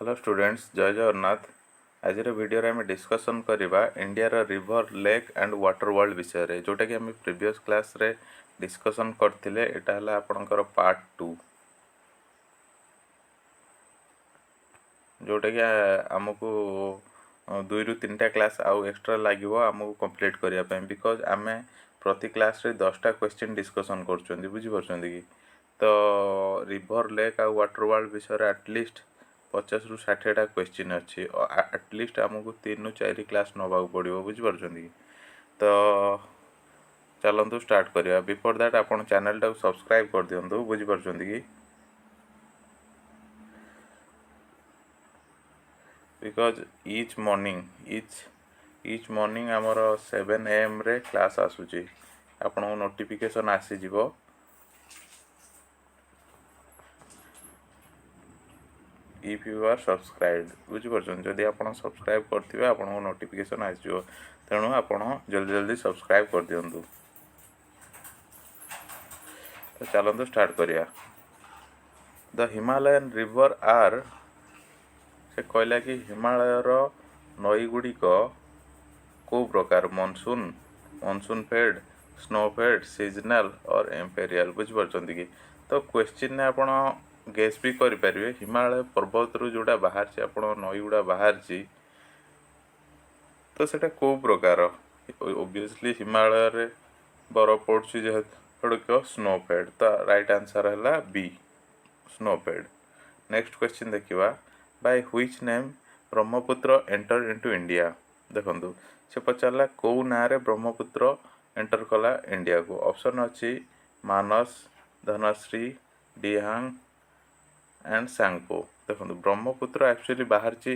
Hello students, ଜୟ ଜଗନ୍ନାଥ। ଆଜିର ଭିଡ଼ିଓରେ ଆମେ ଡିସ୍କସନ୍ କରିବା ଇଣ୍ଡିଆର river, lake and water world ବିଷୟରେ, ଯେଉଁଟାକି ଆମେ ପ୍ରିଭିୟସ୍ କ୍ଲାସ୍ରେ ଡିସ୍କସନ୍ କରିଥିଲେ। ଏଇଟା ହେଲା ଆପଣଙ୍କର ପାର୍ଟ 2, ଯେଉଁଟାକି ଆମକୁ 2ରୁ 3ଟା କ୍ଲାସ୍ ଆଉ ଏକ୍ସଟ୍ରା ଲାଗିବ ଆମକୁ କମ୍ପ୍ଲିଟ୍ କରିବା ପାଇଁ, because ଆମେ ପ୍ରତି କ୍ଲାସ୍ରେ 10ଟା କ୍ୱେଶ୍ଚିନ୍ ଡିସ୍କସନ୍ କରୁଛନ୍ତି, ବୁଝିପାରୁଛନ୍ତି କି? ତ ରିଭର, ଲେକ୍ ଆଉ ୱାଟର ୱାର୍ଲଡ ବିଷୟରେ ଆଟଲିଷ୍ଟ 50ରୁ 60ଟା କ୍ୱେଶ୍ଚିନ୍ ଅଛି। ଆଟଲିଷ୍ଟ ଆମକୁ 3ରୁ 4 କ୍ଲାସ୍ ନେବାକୁ ପଡ଼ିବ, ବୁଝିପାରୁଛନ୍ତି କି? ତ ଚାଲନ୍ତୁ ଷ୍ଟାର୍ଟ କରିବା। ବିଫୋର୍ that ଆପଣ ଚ୍ୟାନେଲଟାକୁ ସବସ୍କ୍ରାଇବ୍ କରିଦିଅନ୍ତୁ, ବୁଝିପାରୁଛନ୍ତି କି? Because each morning ଆମର 7 ଏଏମ୍ରେ କ୍ଲାସ୍ ଆସୁଛି, ଆପଣଙ୍କୁ ନୋଟିଫିକେସନ୍ ଆସିଯିବ। If you R ସବସ୍କ୍ରାଇବ୍, ବୁଝିପାରୁଛନ୍ତି? ଯଦି ଆପଣ ସବସ୍କ୍ରାଇବ୍ କରିଥିବେ, ଆପଣଙ୍କୁ ନୋଟିଫିକେସନ୍ ଆସିଯିବ। ତେଣୁ ଆପଣ ଜଲ୍ଦି ଜଲ୍ଦି ସବସ୍କ୍ରାଇବ୍ କରିଦିଅନ୍ତୁ। ତ ଚାଲନ୍ତୁ ଷ୍ଟାର୍ଟ କରିବା। ଦ ହିମାଲୟାନ ରିଭର ଆର୍, ସେ କହିଲା କି ହିମାଳୟର ନଈ ଗୁଡ଼ିକ କେଉଁ ପ୍ରକାର? Monsoon, monsoon fed, snow fed, seasonal or imperial, ବୁଝିପାରୁଛନ୍ତି କି? ତ କ୍ୱେଶ୍ଚିନ୍ରେ ଆପଣ ଗେସ୍ ବି କରିପାରିବେ। ହିମାଳୟ ପର୍ବତରୁ ଯେଉଁଟା ବାହାରିଛି, ଆପଣ ନଈ ଗୁଡ଼ା ବାହାରିଛି, ତ ସେଇଟା କେଉଁ ପ୍ରକାର? ଓବିୟସଲି ହିମାଳୟରେ ବରଫ ପଡ଼ୁଛି ଯେହେତୁ, ସ୍ନୋ ଫେଡ୍। ତ ରାଇଟ୍ ଆନ୍ସର୍ ହେଲା ବି, ସ୍ନୋ ଫେଡ୍। ନେକ୍ସଟ କ୍ୱେଶ୍ଚିନ୍ ଦେଖିବା। By which name Brahmaputra enter into India? ଦେଖନ୍ତୁ, ସେ ପଚାରିଲା କେଉଁ ନାଁରେ ବ୍ରହ୍ମପୁତ୍ର ଏଣ୍ଟର କଲା ଇଣ୍ଡିଆକୁ। ଅପସନ୍ ଅଛି ମାନସ, ଧନଶ୍ରୀ, ଡିହାଙ୍ଗ ଆଣ୍ଡ ସାଙ୍ଗପୋ। ଦେଖନ୍ତୁ, ବ୍ରହ୍ମପୁତ୍ର ଆକ୍ଚୁଆଲି ବାହାରିଛି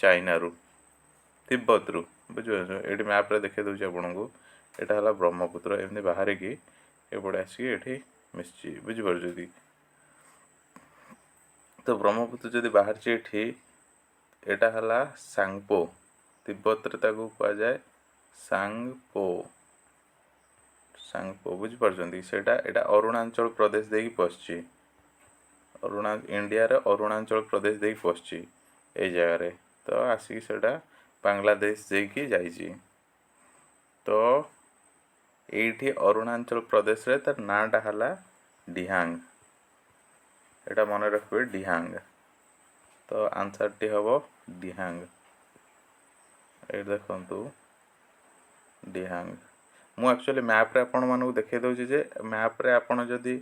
ଚାଇନାରୁ, ତିବ୍ବତରୁ, ବୁଝିପାରୁଛନ୍ତି? ଏଇଠି ମ୍ୟାପ୍ରେ ଦେଖାଇ ଦେଉଛି ଆପଣଙ୍କୁ। ଏଇଟା ହେଲା ବ୍ରହ୍ମପୁତ୍ର, ଏମିତି ବାହାରିକି ଏପଟେ ଆସିକି ଏଠି ମିଶିଛି, ବୁଝିପାରୁଛନ୍ତି? ତ ବ୍ରହ୍ମପୁତ୍ର ଯଦି ବାହାରିଛି ଏଠି, ଏଇଟା ହେଲା ସାଙ୍ଗପୋ। ତିବ୍ବତରେ ତାକୁ କୁହାଯାଏ ସାଙ୍ଗପୋ, ସାଙ୍ଗପୋ, ବୁଝିପାରୁଛନ୍ତି? ସେଇଟା ଏଇଟା ଅରୁଣାଚଳ ପ୍ରଦେଶ ଦେଇକି ପଶିଛି। ଇଣ୍ଡିଆରେ ଅରୁଣାଚଳ ପ୍ରଦେଶ ଦେଇକି ପଶିଛି ଏଇ ଜାଗାରେ। ତ ଆସିକି ସେଇଟା ବାଂଲାଦେଶ ଦେଇକି ଯାଇଛି। ତ ଏଇଠି ଅରୁଣାଚଳ ପ୍ରଦେଶରେ ତାର ନାଁଟା ହେଲା ଡିହାଙ୍ଗ। ଏଇଟା ମନେ ରଖିବେ, ଡିହାଙ୍ଗ। ତ ଆନ୍ସର୍ଟି ହେବ ଡିହାଙ୍ଗ। ଏଇଠି ଦେଖନ୍ତୁ, ଡିହାଙ୍ଗ। ମୁଁ ଆକ୍ଚୁଆଲି ମ୍ୟାପ୍ରେ ଆପଣମାନଙ୍କୁ ଦେଖାଇ ଦେଉଛି ଯେ ମ୍ୟାପ୍ରେ ଆପଣ ଯଦି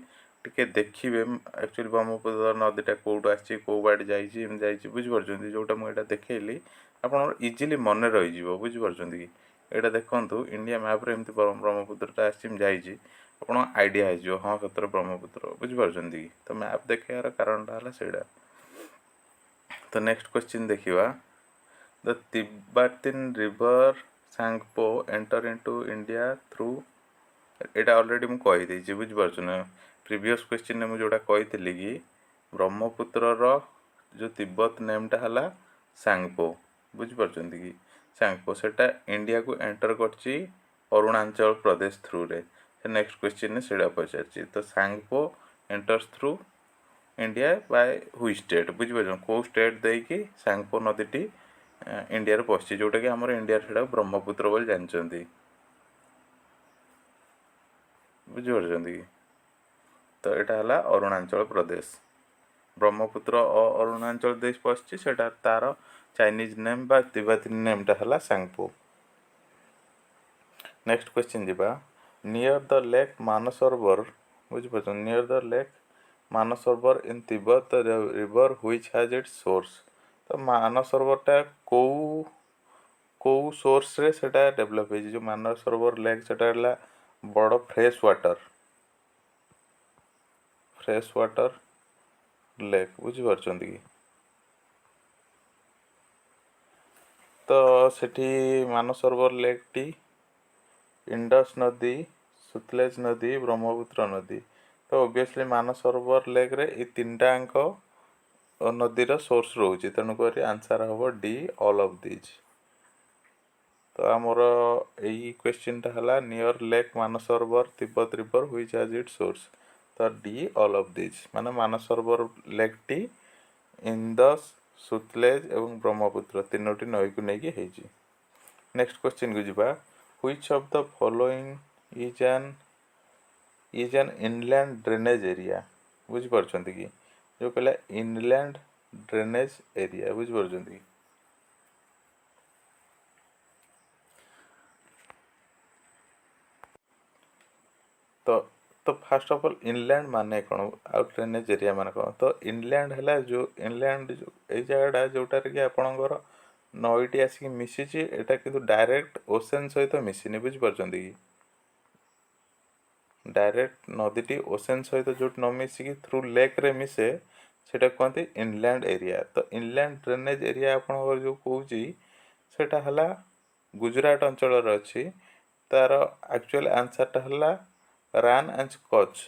ଟିକେ ଦେଖିବେ, ଆକ୍ଚୁଆଲି ବ୍ରହ୍ମପୁତ୍ର ନଦୀଟା କେଉଁଠୁ ଆସିଛି, କେଉଁ ବାଟେ ଯାଇଛି, ଏମିତି ଯାଇଛି, ବୁଝିପାରୁଛନ୍ତି? ଯେଉଁଟା ମୁଁ ଏଇଟା ଦେଖେଇଲି, ଆପଣଙ୍କର ଇଜିଲି ମନେ ରହିଯିବ, ବୁଝିପାରୁଛନ୍ତି କି? ଏଇଟା ଦେଖନ୍ତୁ, ଇଣ୍ଡିଆ ମ୍ୟାପ୍ରେ ଏମିତି ବ୍ରହ୍ମପୁତ୍ରଟା ଆସିଛି, ଏମିତି ଯାଇଛି, ଆପଣ ଆଇଡ଼ିଆ ହେଇଯିବ, ହଁ ସତରେ ବ୍ରହ୍ମପୁତ୍ର, ବୁଝିପାରୁଛନ୍ତି କି? ତ ମ୍ୟାପ୍ ଦେଖେଇବାର କାରଣଟା ହେଲା ସେଇଟା। ତ ନେକ୍ସଟ କ୍ୱେଶ୍ଚିନ୍ ଦେଖିବା। The Tibetan river Tsangpo enter into India through? ଏଇଟା ଅଲରେଡ଼ି ମୁଁ କହିଦେଇଛି, ବୁଝିପାରୁଛୁ ନା? ପ୍ରିଭିୟସ୍ କ୍ୱେଶ୍ଚିନ୍ରେ ମୁଁ ଯେଉଁଟା କହିଥିଲି କି ବ୍ରହ୍ମପୁତ୍ରର ଯେଉଁ ତିବ୍ବତ ନେମ୍ଟା ହେଲା ସାଙ୍ଗପୋ, ବୁଝିପାରୁଛନ୍ତି କି? ସାଙ୍ଗପୋ, ସେଇଟା ଇଣ୍ଡିଆକୁ ଏଣ୍ଟର କରିଛି ଅରୁଣାଚଳ ପ୍ରଦେଶ ଥ୍ରୁରେ। ସେ ନେକ୍ସଟ କ୍ୱେଶ୍ଚିନ୍ରେ ସେଇଟା ପଚାରିଛି। ତ Tsangpo enters through India by which state, ବୁଝିପାରୁଛନ୍ତି? କେଉଁ ଷ୍ଟେଟ୍ ଦେଇକି ସାଙ୍ଗପୋ ନଦୀଟି ଇଣ୍ଡିଆରେ ପଶିଛି, ଯେଉଁଟାକି ଆମର ଇଣ୍ଡିଆରେ ସେଇଟାକୁ ବ୍ରହ୍ମପୁତ୍ର ବୋଲି ଜାଣିଛନ୍ତି, ବୁଝିପାରୁଛନ୍ତି କି? ତ ଏଇଟା ହେଲା ଅରୁଣାଚଳ ପ୍ରଦେଶ। ବ୍ରହ୍ମପୁତ୍ର ଅରୁଣାଚଳ ଦେଶ ପଶିଛି, ସେଇଟା ତାର ଚାଇନିଜ୍ ନେମ୍ ବା ତିବ୍ବତୀ ନେମ୍ଟା ହେଲା ସାଙ୍ଗପୋ। ନେକ୍ସଟ କ୍ୱେଶ୍ଚିନ୍ ଯିବା। ନିୟର ଦ ଲେକ୍ ମାନସରୋବର, ବୁଝିପାରୁଛନ୍ତି? Near the lake Mansarovar in Tibet, river which has its source? ତ ମାନସରୋବରଟା କେଉଁ କେଉଁ ସୋର୍ସରେ ସେଇଟା ଡେଭଲପ୍ ହେଇଛି? ଯେଉଁ ମାନସରୋବର ଲେକ୍, ସେଇଟା ହେଲା ବଡ଼ ଫ୍ରେଶ୍ ୱାଟର ଲେକ୍, ବୁଝିପାରୁଛନ୍ତି କି? ତ ସେଠି ମାନସରୋବର ଲେକ୍ଟି ଇଣ୍ଡସ୍ ନଦୀ, ସୁତଲେଜ ନଦୀ, ବ୍ରହ୍ମପୁତ୍ର ନଦୀ। ତ ଓବିୟସଲି ମାନସରୋବର ଲେକ୍ରେ ଏଇ ତିନିଟାଙ୍କ ନଦୀର ସୋର୍ସ ରହୁଛି, ତେଣୁକରି ଆନ୍ସର୍ ହେବ ଡି, ଅଲ୍ ଅଫ୍ these. ତ ଆମର ଏଇ କ୍ୱେଶ୍ଚିନ୍ଟା ହେଲା near lake Mansarovar Tibet river which has its source? ତ ଡି, ଅଲ୍ ଅଫ୍ these, ମାନେ ମାନସରୋବର ଲେକ୍ଟି ଇଣ୍ଡସ୍, ସୁତଲେଜ ଏବଂ ବ୍ରହ୍ମପୁତ୍ର ତିନୋଟି ନଈକୁ ନେଇକି ହେଇଛି। ନେକ୍ସଟ କ୍ୱେଶ୍ଚିନ୍କୁ ଯିବା। Which of the following is an inland drainage area? ବୁଝିପାରୁଛନ୍ତି କି? ଯେଉଁ କହିଲା ଇନଲ୍ୟାଣ୍ଡ ଡ୍ରେନେଜ୍ ଏରିଆ, ବୁଝିପାରୁଛନ୍ତି କି? ତ ଫାଷ୍ଟ ଅଫ୍ ଅଲ୍ ଇନଲ୍ୟାଣ୍ଡ ମାନେ କ'ଣ ଆଉ ଡ୍ରେନେଜ୍ ଏରିଆ ମାନେ କ'ଣ? ତ ଇନଲ୍ୟାଣ୍ଡ ହେଲା ଯେଉଁ ଇନଲ୍ୟାଣ୍ଡ ଯେଉଁ ଏଇ ଜାଗାଟା ଯେଉଁଟାରେ କି ଆପଣଙ୍କର ନଈଟି ଆସିକି ମିଶିଛି, ଏଇଟା କିନ୍ତୁ ଡାଇରେକ୍ଟ ଓସେନ୍ ସହିତ ମିଶିନି। ବୁଝିପାରୁଛନ୍ତି କି? ଡାଇରେକ୍ଟ ନଦୀଟି ଓସେନ୍ ସହିତ ଯେଉଁଠି ନ ମିଶିକି ଥ୍ରୁ ଲେକ୍ରେ ମିଶେ, ସେଇଟା କୁହନ୍ତି ଇନଲ୍ୟାଣ୍ଡ ଏରିଆ। ତ ଇନଲ୍ୟାଣ୍ଡ ଡ୍ରେନେଜ୍ ଏରିଆ ଆପଣଙ୍କର ଯେଉଁ କହୁଛି, ସେଇଟା ହେଲା ଗୁଜୁରାଟ ଅଞ୍ଚଳରେ ଅଛି। ତାର ଆକ୍ଚୁଆଲି ଆନ୍ସରଟା ହେଲା ରାନ୍ ଆଣ୍ଡ କଚ୍।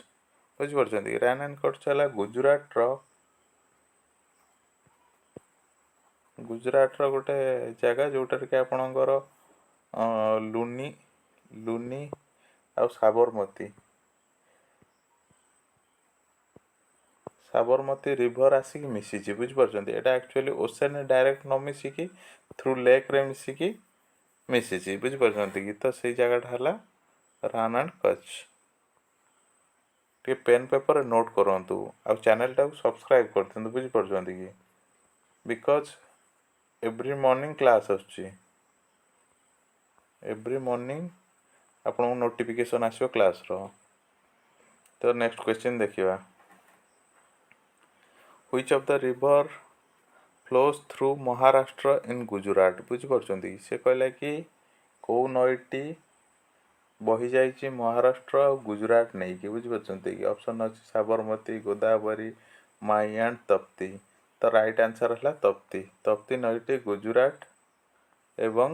ବୁଝିପାରୁଛନ୍ତି? ରାନ୍ ଆଣ୍ଡ କଚ୍ ହେଲା ଗୁଜୁରାଟର ଗୋଟେ ଜାଗା, ଯେଉଁଟାରେ କି ଆପଣଙ୍କର ଲୁନି ଆଉ ସାବରମତୀ ରିଭର ଆସିକି ମିଶିଛି। ବୁଝିପାରୁଛନ୍ତି? ଏଇଟା ଆକ୍ଚୁଆଲି ଓସେନରେ ଡାଇରେକ୍ଟ ନ ମିଶିକି ଥ୍ରୁ ଲେକ୍ରେ ମିଶିଛି। ବୁଝିପାରୁଛନ୍ତି କି? ତ ସେଇ ଜାଗାଟା ହେଲା ରାନ୍ ଆଣ୍ଡ କଚ୍। ଟିକେ ପେନ୍ ପେପରରେ ନୋଟ୍ କରନ୍ତୁ ଆଉ ଚ୍ୟାନେଲଟାକୁ ସବସ୍କ୍ରାଇବ୍ କରିଦିଅନ୍ତୁ। ବୁଝିପାରୁଛନ୍ତି କି? Because every morning class ଆସୁଛି, ଏଭ୍ରି ମର୍ଣ୍ଣିଂ ଆପଣଙ୍କୁ ନୋଟିଫିକେସନ୍ ଆସିବ କ୍ଲାସ୍ର। ତ ନେକ୍ସଟ କ୍ୱେଶ୍ଚିନ୍ ଦେଖିବା। Which of the river flows through Maharashtra in Gujarat? ବୁଝିପାରୁଛନ୍ତି? ସେ କହିଲା କି କେଉଁ ନଈଟି ବହିଯାଇଛି ମହାରାଷ୍ଟ୍ର ଆଉ ଗୁଜୁରାଟ ନେଇକି? ବୁଝିପାରୁଛନ୍ତି କି? ଅପସନ୍ ଅଛି ସାବରମତୀ, ଗୋଦାବରୀ, ମାଇ ଆଣ୍ଡ ତପ୍ତି। ତ ରାଇଟ୍ ଆନ୍ସର୍ ହେଲା ତପ୍ତି। ତପ୍ତି ନଈଟି ଗୁଜୁରାଟ ଏବଂ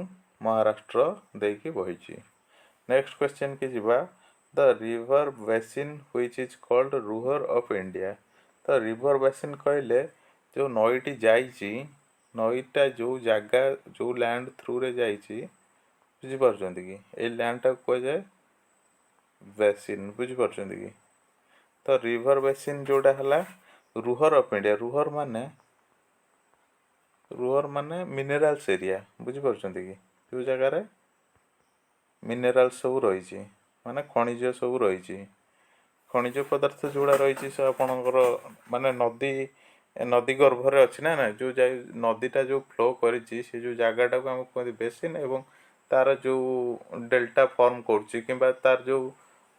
ମହାରାଷ୍ଟ୍ର ଦେଇକି ବହିଛି। ନେକ୍ସଟ କ୍ୱେଶ୍ଚିନ୍ କି ଯିବା। The river basin which is called Ruhr of India. ତ ରିଭର ବେସିନ୍ କହିଲେ ଯେଉଁ ନଈଟି ଯାଇଛି, ନଈଟା ଯେଉଁ ଜାଗା, ଯେଉଁ ଲ୍ୟାଣ୍ଡ ଥ୍ରୁରେ ଯାଇଛି, ବୁଝିପାରୁଛନ୍ତି କି? ଏଇ ଲ୍ୟାଣ୍ଡଟାକୁ କୁହାଯାଏ ବେସିନ୍। ବୁଝିପାରୁଛନ୍ତି କି? ତ ରିଭର ବେସିନ୍ ଯେଉଁଟା ହେଲା ରୁହର ଅଫ୍ ଇଣ୍ଡିଆ। ରୁହର ମାନେ ମିନେରାଲ୍ସ ଏରିଆ। ବୁଝିପାରୁଛନ୍ତି କି? ଯେଉଁ ଜାଗାରେ ମିନେରାଲ୍ସ ସବୁ ରହିଛି, ମାନେ ଖଣିଜ ସବୁ ରହିଛି, ଖଣିଜ ପଦାର୍ଥ ଯେଉଁଗୁଡ଼ା ରହିଛି, ସେ ଆପଣଙ୍କର ମାନେ ନଦୀ ଗର୍ଭରେ ଅଛି ନା ନା ଯେଉଁ ଯାଇ ନଦୀଟା ଯେଉଁ ଫ୍ଲୋ କରିଛି, ସେ ଯେଉଁ ଜାଗାଟାକୁ ଆମେ କୁହନ୍ତି ବେସିନ୍। ଏବଂ ତାର ଯେଉଁ ଡେଲ୍ଟା ଫର୍ମ କରୁଛି କିମ୍ବା ତାର ଯେଉଁ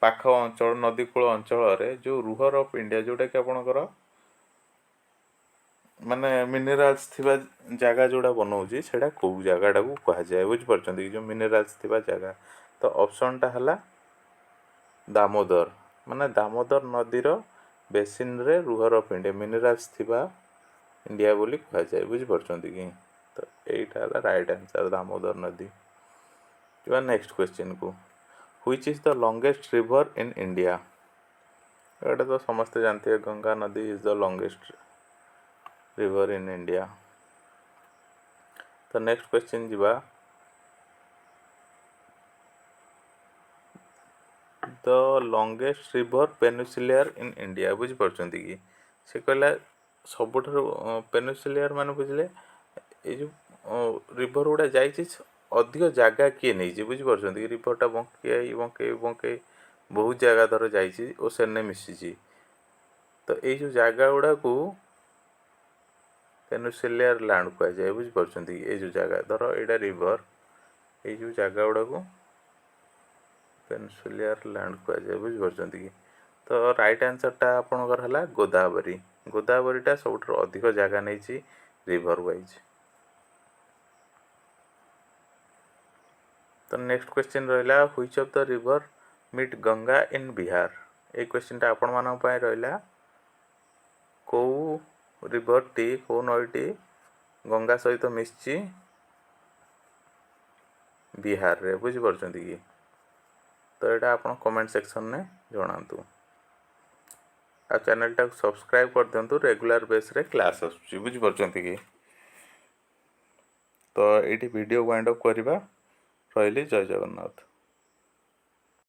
ପାଖ ଅଞ୍ଚଳ, ନଦୀ କୂଳ ଅଞ୍ଚଳରେ ଯେଉଁ ରୁହର ଅଫ୍ ଇଣ୍ଡିଆ, ଯେଉଁଟାକି ଆପଣଙ୍କର ମାନେ ମିନେରାଲ୍ସ ଥିବା ଜାଗା ଯେଉଁଟା ବନଉଛି, ସେଇଟା କେଉଁ ଜାଗାଟାକୁ କୁହାଯାଏ? ବୁଝିପାରୁଛନ୍ତି କି? ଯେଉଁ ମିନେରାଲ୍ସ ଥିବା ଜାଗା। ତ ଅପସନ୍ଟା ହେଲା ଦାମୋଦର। ମାନେ ଦାମୋଦର ନଦୀର ବେସିନରେ ରୁହର ଅଫ୍ ଇଣ୍ଡିଆ, ମିନେରାଲ୍ସ ଥିବା ଇଣ୍ଡିଆ ବୋଲି କୁହାଯାଏ। ବୁଝିପାରୁଛନ୍ତି କି? ତ ଏଇଟା ହେଲା ରାଇଟ୍ ଆନ୍ସର୍, ଦାମୋଦର ନଦୀ। ଯିବା next କ୍ୱେଶ୍ଚିନ୍କୁ। Which is the longest river in India? ଏଇଟା ତ ସମସ୍ତେ ଜାଣିଥିବେ, ଗଙ୍ଗା ନଦୀ is the longest river in India. ତ ନେକ୍ସଟ କ୍ୱେଶ୍ଚିନ୍ ଯିବା। The longest river peninsular in India. ବୁଝିପାରୁଛନ୍ତି କି? ସେ କହିଲା ସବୁଠାରୁ ପେନିସୁଲାର ମାନେ ବୁଝିଲେ, ଏଇ ଯେଉଁ ରିଭର ଗୁଡ଼ା ଯାଇଛି, ଅଧିକ ଜାଗା କିଏ ନେଇଛି? ବୁଝିପାରୁଛନ୍ତି କି? ରିଭରଟା ବଙ୍କେଇ ବଙ୍କେଇ ବଙ୍କେଇ ବହୁତ ଜାଗା ଧର ଯାଇଛି, ଓସେନରେ ମିଶିଛି। ତ ଏଇ ଯେଉଁ ଜାଗା ଗୁଡ଼ାକୁ ପେନିସୁଲାର ଲ୍ୟାଣ୍ଡ କୁହାଯାଏ। ବୁଝିପାରୁଛନ୍ତି କି? ଏଇ ଯେଉଁ ଜାଗା, ଧର ଏଇଟା ରିଭର, ଏଇ ଯେଉଁ ଜାଗା ଗୁଡ଼ାକୁ ପେନିସୁଲାର ଲ୍ୟାଣ୍ଡ କୁହାଯାଏ। ବୁଝିପାରୁଛନ୍ତି କି? ତ ରାଇଟ୍ ଆନ୍ସର୍ଟା ଆପଣଙ୍କର ହେଲା ଗୋଦାବରୀ। ଗୋଦାବରୀଟା ସବୁଠାରୁ ଅଧିକ ଜାଗା ନେଇଛି ରିଭର ୱାଇଜ୍। ତ ନେକ୍ସଟ କ୍ୱେଶ୍ଚିନ୍ ରହିଲା, which of the river meet Ganga in Bihar? ଏଇ କ୍ୱେଶ୍ଚିନ୍ଟା ଆପଣମାନଙ୍କ ପାଇଁ ରହିଲା। କେଉଁ ରିଭରଟି, କେଉଁ ନଈଟି ଗଙ୍ଗା ସହିତ ମିଶିଛି ବିହାରରେ? ବୁଝିପାରୁଛନ୍ତି କି? ତ ଏଇଟା ଆପଣ କମେଣ୍ଟ ସେକ୍ସନରେ ଜଣାନ୍ତୁ ଆଉ ଚ୍ୟାନେଲଟାକୁ ସବସ୍କ୍ରାଇବ୍ କରିଦିଅନ୍ତୁ। ରେଗୁଲାର ବେସ୍ରେ କ୍ଲାସ୍ ଆସୁଛି। ବୁଝିପାରୁଛନ୍ତି କି? ତ ଏଇଠି ଭିଡ଼ିଓ ୱାଇଣ୍ଡ ଅପ୍ କରିବା। ରହିଲି, ଜୟ ଜଗନ୍ନାଥ।